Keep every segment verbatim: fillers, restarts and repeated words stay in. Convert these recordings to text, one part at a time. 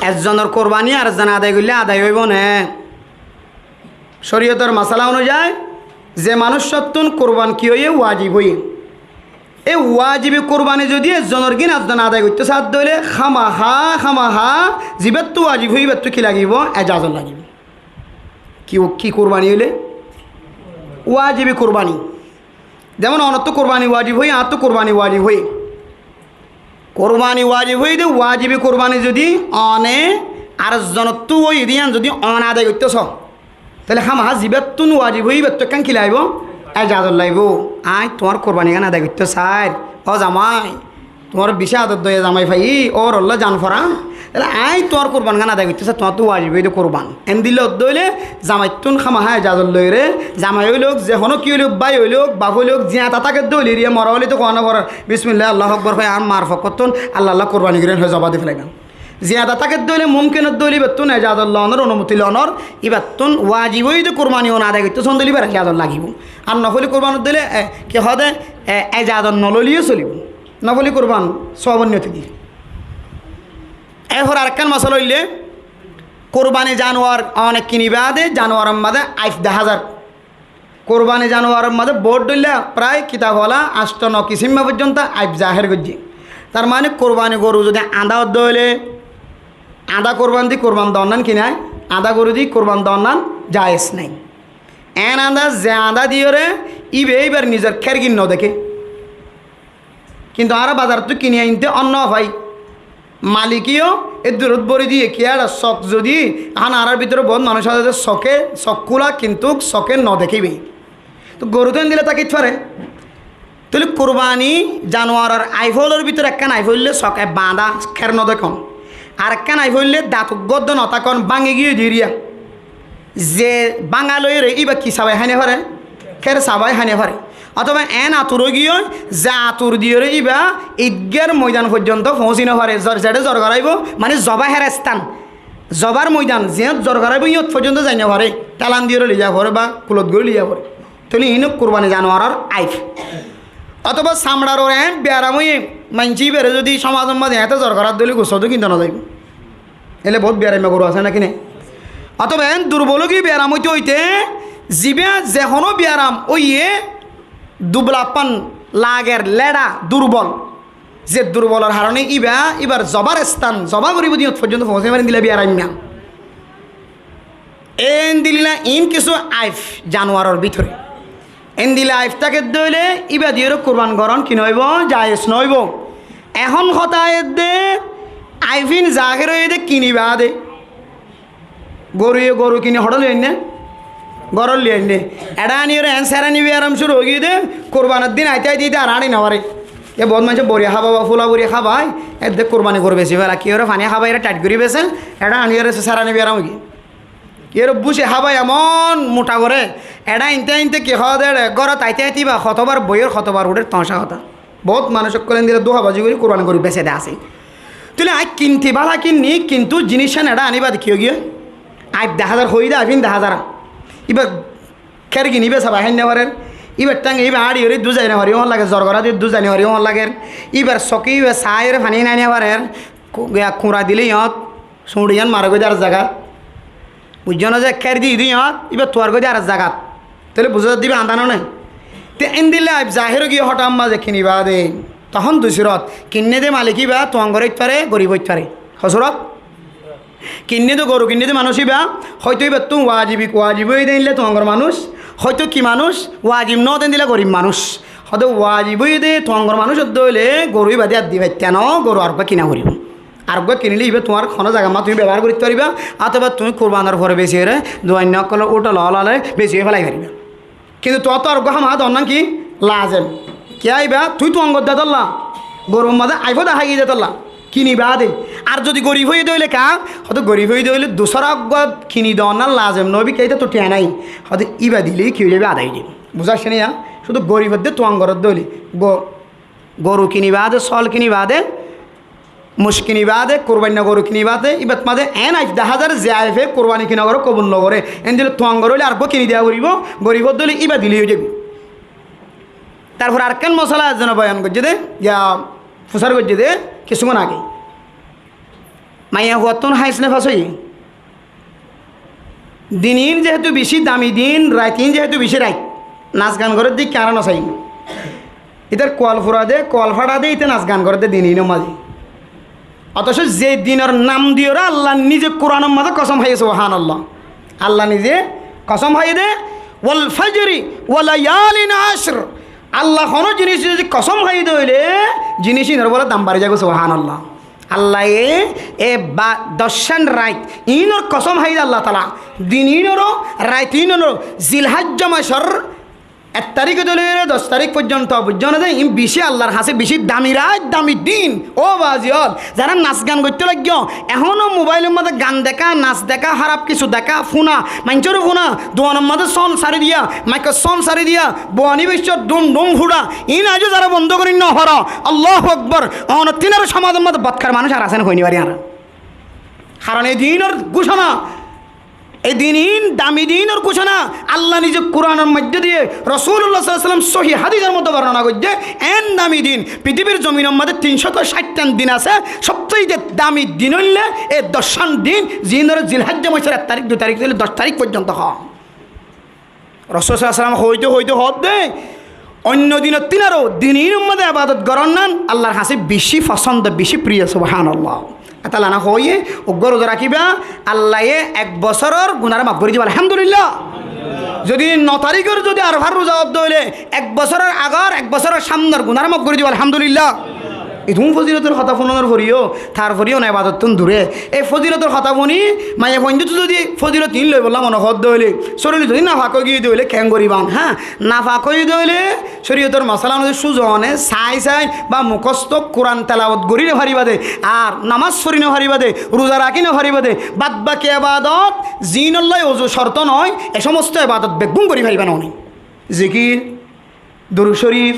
Ezzonor kurbani arezzone adai goille adai óibo né? Córiyotor masala onuzai ze manúicottún kurban ki óiye? Wajib óiye. E wajibi kurbani zodi ezzonor gín ezzone adai goittó saádde óile hámaha, hámaha zibáttu wajib óiye íbattu ki lagibo? Ejazot lagibo. Ki, ki kurbani óile? Wajibi kurbani. Zemon onottú kurbani wajib óiye, añáttu kurbani wajib óiye. Kurbani wajib óiye de, wajibi kurbani zodi one arezzonottú óiye de yían zodi one adai goittó só, tóile hámaha zibáttun wajib óiye íbattu ekkán ki lagibo? Ejazot lagibo. Aññí tuáñr kurbanigán adai goittó sair, ó zamai, tuáñr beci ador dóiya zamai faiyí, órolla zan foran. Tóile aññí tuáñr kurban gán adai goittó sair, tuáñttú wajib óiye de kurban. Endilla ódde óile zamaittún hámaha ejazot loire, zamai óilok, ze honó ki óilok, bái óilok, baf óilok, ziyata tákedde óile, eriya mora óile to kuwa no forer, bismillah, Allahu Akbar hoi, añár mar fokkóttun Allah Allah kurbani goríyum hoi zoba di felaibá. Ziyada tákedde óile, mumkin ódde óile, íbattún ejazot lonor, onumoti lonor, íbattún wajib óiye de kurbani one adai goittó sónde óile íbar ejazot lagibo. Ar nofoli kurban ódde óile, e, ki hoó de, e, ejazot noloileyo solibo. Nofoli kurban sóabor niyoti di. Erfor arekkán masala óilde, kurbani januar one kini baade januaror mazé aif dahá zar. Kurbani januaror mazé boóut dhoilla, prai kitab ola ancto no kisimma foijjonto aif zahér goijjé. Tar mane kurbani goru zodi añdá ódde óile, añdá kurban di kurban doonnán ki nái? Añdá goru di kurban doonnán jaiyes nái. Eén añdá, ze añdá diyoré íba íbar nizor kérgin nodeké. Kintu añára bazarottu kini ainté ónno fai. Malikeyó eddurót bóri diyé, kiyá eçé sok zodi, ehón añárar bútore boóut manúic asé de soke, sok kúla, kintu soke nodeké íba. Tóu goru tóu endilla tákit fare. Tóile kurbani januaror aif ólor bútore ekkán aif óille soke bañdá, kér nodekón. Arekkán aif óille dañt uggúa edde notákon, báñgi giyói de eriya. Ze báñga loiyóre íba ki sabai hái no fare? Kér sabai hái no fare. Otóba eén atur ói giyói, ze atur diyoré íba idgar moidan foijjonto foóñsi no fare. Zor-, zeçé zor goráibo, mane zobahér están, zobar moidan, ziyót zor goráibo, yíñot foijjonto zai no fare. Thélan diyoré loiza foré ba kulot gorí loiza foré. Tóile iín kurbani januaror aif. Otóba samçar uore eén biyaram óiye, maincé íbaré zodi cómazor mazé eéñte zor gorát dóile gusódu kintu nozaibó. Éle boóut biyaramma goru asé náki né? Otóba eén durbol ói giyé biyaram óite óite, zibá ze honó biyaram óiye, dubla appán lager, léça, durbol. Ze durbolor haroné íba, íbar zobar están, zoba goríbo de yíñot foijjonto foóñsai no fare, endilla biyaramma. Endilla iín kissú aif januaror bútore. Endilla aif tákedde óile íba diyoré kurban gorón ki noóibo? Jaiyes noóibo. Ehón hotá edde, aif ín zahér óiye de kini baade. Goruye goru kini hoçé loi ainné? Górot loi ainné. Eçé aniyoré eén sérani biyaram cúru ói giyé de, kurbanor din aite aite íte ar añçi no fare. E boóut maincé bori hába ba fula bori hábai, edde kurbani goru besi fela, kiyóre faní hábai, ere tait gorí bese, eçé aniyoré sérani biyaram ói giyé. Kiyóre búci hábai emon muta goré, eçé ainte ainte ki hoó de, eçé górot aite aite íba hotobar boiyér, hotobar uçér, toóñca hotá. Boóut manúic ókkole endilla dúkabazi gorí kurbani goru bese de asé. Tóile aññí kinti bála kinní, kintu ziníccán eçé aní baade ki ói giyé? Aif daházar hoiyí de, aif ín daházar. Íba kérgin íba sabai hái no farer. Íbar tháñge íba añçiyoré dúzai no farer, yían lager, zor gorá diyé dúzai no farer, yían lager. Íbar soke íba saáiyoré faní nai no farer. Ku-, ya kuñra dile yían suñçi yían mare goi de ar zagat. Buijjó né? Ze kér di diyé yían, íba tuar goi de ar zagat. Tóile buzá zadde íba añdá no né? Te endilla aif zahér ói giyé hotát mazé kini baade. Tohón dui surot. Kinné de malik íba tuangor óit fare, gorib óit fare. Hó surot? Kinné de goru kinné de manúic íba, hóito íbattú wajib, wajib óiye de endilla tuangor manúic, hóito ki manúic, wajib no de endilla gorib manúic. Hóde wajib óiye de tuangor manúic ódde óile goru íba de ar di faittá no, goru areggúa kina foribó. Areggúa kinile íba tuáñr honó zagat ma tuñí bebohár gorí faribá, ótoba tuñí kurbanor fore besiyóre duainna ókkolor uthóle ólaile besiyóre félai faribá. Kintu tuáñttú areggúa hámaha doonnán ki? Lazem. Kiyá íba? Tuñí tuangor de tolla. Gorur mazé aif ó dahá giyé de tolla. Kini baade. Ar zodi gorif óiye de óile ká? Hóde gorif óiye de óile dusára eggúa kini doonnán lazem noóibo, kiyá ítattú thiañ nái. Hóde íba dile ki ói zaibo? Adai ói zaibo. Buzá aiccé né yá? Cúdu gorif ódde tuangor ódde óile. Go-, goru kini baade, sóol kini baade, Moc kini baade, kurbainna goru kini baade, íbat mazé eén aif daházar ze aife kurbani kina goré kobul nogoré. Endilla tuangor óile areggúa kini deya foribó, gorif ódde óile íba dile ói zaibo. Tarfor arekkán mosala ezzone boyan goijjé de, ya fusár goijjé de, kissúkon age. Maiyafuattún háis nefas óiye. Din iín zehétu bicí dami din, rait iín zehétu bicí rait, nas gan gorédde ki añára nosai? Ítar kual fura de, kual fáça de, íte nas gan gorédde din iínor mazé. Otoco ze dinor nam diyoré Allah nize Kuranor mazé kosóm háiye, subhánallah. Allah nize kosóm háiye de, "Wal fajri wa layalin ashr." Allah honó jinis zodi kosóm háiye de óile, jinis iínor bóle dam bari zagói, subhánallah. Allaye e ba-, doccán rait iínor kosóm háiye de Allah taala, din iínoró, rait iínoró, Zilhajja macór ek tarík óite loiyóre doc tarík foijjonto, buijjó né de, iín bicí Allar hañsé bicí dami rait, dami din. Ó baázi ókkol, zará nas gan goittó laiggó, ehóno mobáilor mazé gan deká, nas deká, háraf kessú deká, fúna, maincóre fúna, duanor mazé són sári diya, maikot són sári diya, buani baiccór dhum dhum fúça, iín aijjó zará bondó gorí nofaró, Allahu Akbar, onottún aró somazor mazé bodkar manúic ar asé né hoói nofarí añára. Haron e dinor gúcona, e din iín, dami dinor gúcona, Allah nize Kuranor moiddé diye, Rosulullah sallallahu alaihi wasallam sóhi hádisor moiddé bornona goijjé, en dami din, pitibir zominor mazé tin cót cáittán din asé, sobsaite dami din óilde e doccán din, ziínoré Zilhajja macór ek tarík, dui tarík óile doc tarík foijjonto hoó. Rosul sallallahu alaihi wasallam hoóite hoóite hoódde, oinno dinottún aró din iínor mazé ebadot gorón nan Allar hañsé bicí fosóndo, bicí priyo, subhánallah. Etalla na hoóiye, uggúa ruza rakíba, Allaye ek bosóror gunáre maf gorí dibo, alhamdulillah. Zodi no taríkor zodi Arofar ruza ódde óile, ek bosóror agor, ek bosóror sámnor gunáre maf gorí dibo, alhamdulillah. Edún fozilotor hotá fúnonor foriyó, tar foriyó no ebadottún duré. E fozilotor hotá fúni, maiyafuaindóttu zodi fozilot iín loibolla mone hoódde óile, córolit zodi nafak ói giyé de óile, keén goríban? Há, nafak ói giyé de óile, córiyotor masála onuzai cúzone, sái sái ba mukósto Kuran telawot gorí nofaribá de, ar nomás forí nofaribá de, ruza rakí nofaribá de, bad baki ebadot, ziínolla ozu corto noó, e somosto ebadot beggún gorí faribá noóni. Zikir, durud córif,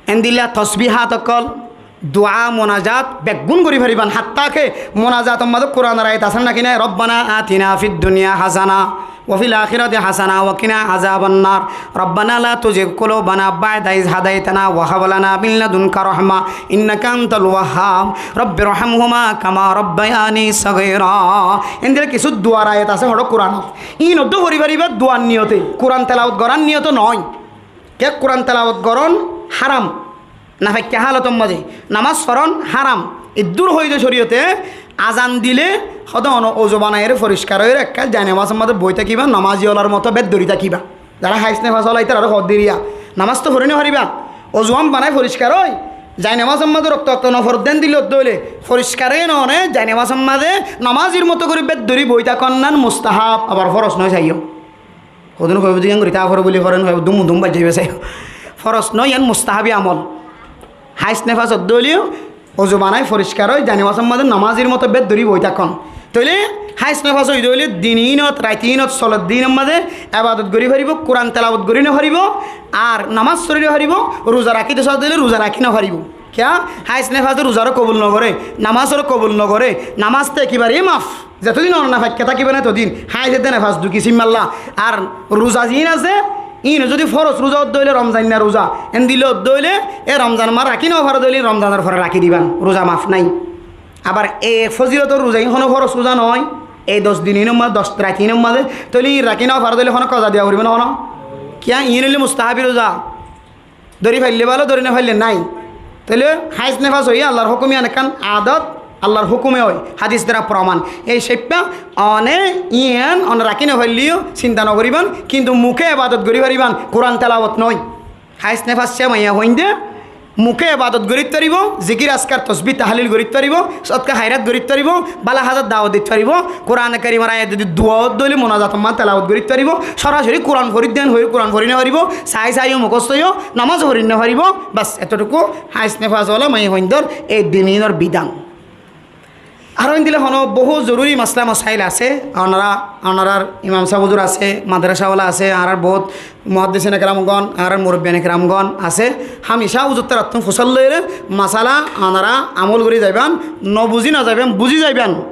endilla tosbihat ókkol, dua, munajat beggún gorí faribán. Hattá ke munajator mazé Kuranor ayat asé né náki nái? "Rabbana atina fid dunya hasana wa fil akhirati hasana wa qina azaban nar. Rabbana la tuzigh qulubana ba'da idh hadaytana wa hab lana min ladunka rahma innaka antal wahhab. Rabbirhamhuma kama rabbayani saghira." Endilla kissú duar ayat asé hoçé Kuranot. Iín oddú forí faribá duar niyote, Kuran telawot gorár niyote noó. Kiyá Kuran telawot gorón háram. Nafaikká hálotor mazé nomás forón háram. Eddúr hoiyé de córiyote, azan dilé hoóde ono ozu banaiyóre foriskar óiyore ekká zainomásor mazé boói tákiba, nomázi ólar moto bét dóri tákiba. Zará háis nefas óla ítararé hoódde iyá, nomás to forí nofaribá. Ozu án banai foriskar ói, zainomásor mazé rokto rokto noforódde endilla ódde óile, foriskar ói noóne zainomásor mazé nomázir moto gorí bét dóri boói tákon nan mustahab, abar fóros noó saiyó. Hodún hoibó de yían gorí táa foribó buli, horen hoibó dum dum baijjai besai. Fóros noó, yían mustahabi amol. Háis nefas ódde óileyó ozu banai foriskar ói zainomásor mazé nomázir moto bét dóri boói tákon. Tóile háis nefas ói de óile din iínot, rait iínot, solor dinor mazé ebadot gorí faribó, Kuran telawot gorí nofaribó, ar nomás forí nofaribó, ruza rakí de sóde óile ruza rakí nofaribó. Kiyá? Háis nefase ruzaré kobul nogoré, nomásore kobul nogoré, nomás to ekebare maf. Zetodin ono nafaikká tákiba né, etodin háis edde nefas duki simmalla. Ar ruza ziín asé, iín zodi fóros ruza ódde óile, Romzainna ruza, endilla ódde óile, e Romzan maá rakí nofaré de óile, Romzanor fore rakí diban, ruza maf nái. Abar e fozilotor ruza iín honó fóros ruza noó, e doc din iínor mazé, doc rait iínor mazé, tóile iín rakí nofaré de óile honó koza diya foribó né honó? Kiyá? Iín óile mustahabi ruza. Dóri faille bála, dóri nofaille nái. Tóile háis nefas óiye Allar hókum, yían ekkán adot, Allar hókume ói, hádis duara proman. Ei céippá one yían one rakí nofailleyó sinta nogoríban, kintu muké ebadot gorí faribán, Kuran telawot noó. Háis nefas cé maiyafuain de muké ebadot gorít faribó, zikir askar tosbih tahlil gorít faribó, sodka hairat gorít faribó, bála házar dawot dit faribó, Kurane Karimor ayat zodi dua ódde óile munajator mazé telawot gorít faribó, sorasori Kuran forídde yían hoiyó Kuran forí nofaribó, sai saiyó mukosto óiyo nomás forí nofaribó. Bas, etotúku háis nefas ola maiyafuaindor e din iínor bidan. Aró endilla honó bohút zoruri masala masail asé, onora, onorar imam sáb huzur asé, madrasa ola asé, añárar bohút muhaddisine keramgón, añárar murobbiane keramgón asé, hámicá huzur tarattún fusár loiyóre masala onora amol gorí zaiban, nobuzí nozaibán, buzí zaiban.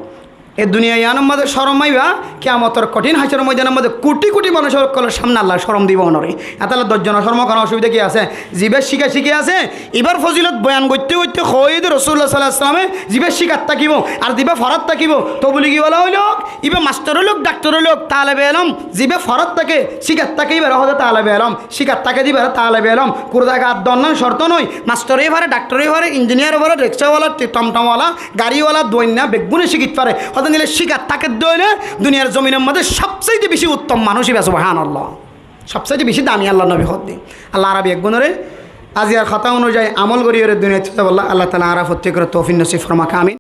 E duniyai iánor mazé córom faiba, kiyamotor kothín hácoror moidanor mazé kuthi kuthi manúc ókkolor sámne Allaye córom dibo onóre. Etolla doc zonor córom ókkol osubida ki asé? Zibá cíka cíki asé, ibár fozilot boyan goitté goitté hoóiye de Rosulullah sallallahu alaihi wasallame zibá cíkat tákibo, ar zibá forat tákibo, tobligiola óilok, ibá mastor óilok, daktor óilok, talebe elóm, zibá forat táke, cíkat táke, ibáre hoó de talebe elóm, cíkat táke de ibáre talebe elóm. Kurta gat donnan corto noó, mastor ói fare, daktor ói fare, injiniyar ói fare, rikcawala, ti-, tomtomola, gariwala, duainna, beggúne cíkit fare. Hotá nile cíkat táke de óile duniyar zominor mazé sobsaite beci uttom manúc ibá, subhanallah. Sobsaite beci dami Allar nobi hoó de. Allar Arabi eggúnore aziyar hotá onuzayi amol goríyore duniyait zaibolla Allah taala añára fottí ókkolore toufik nosib formaka, amin.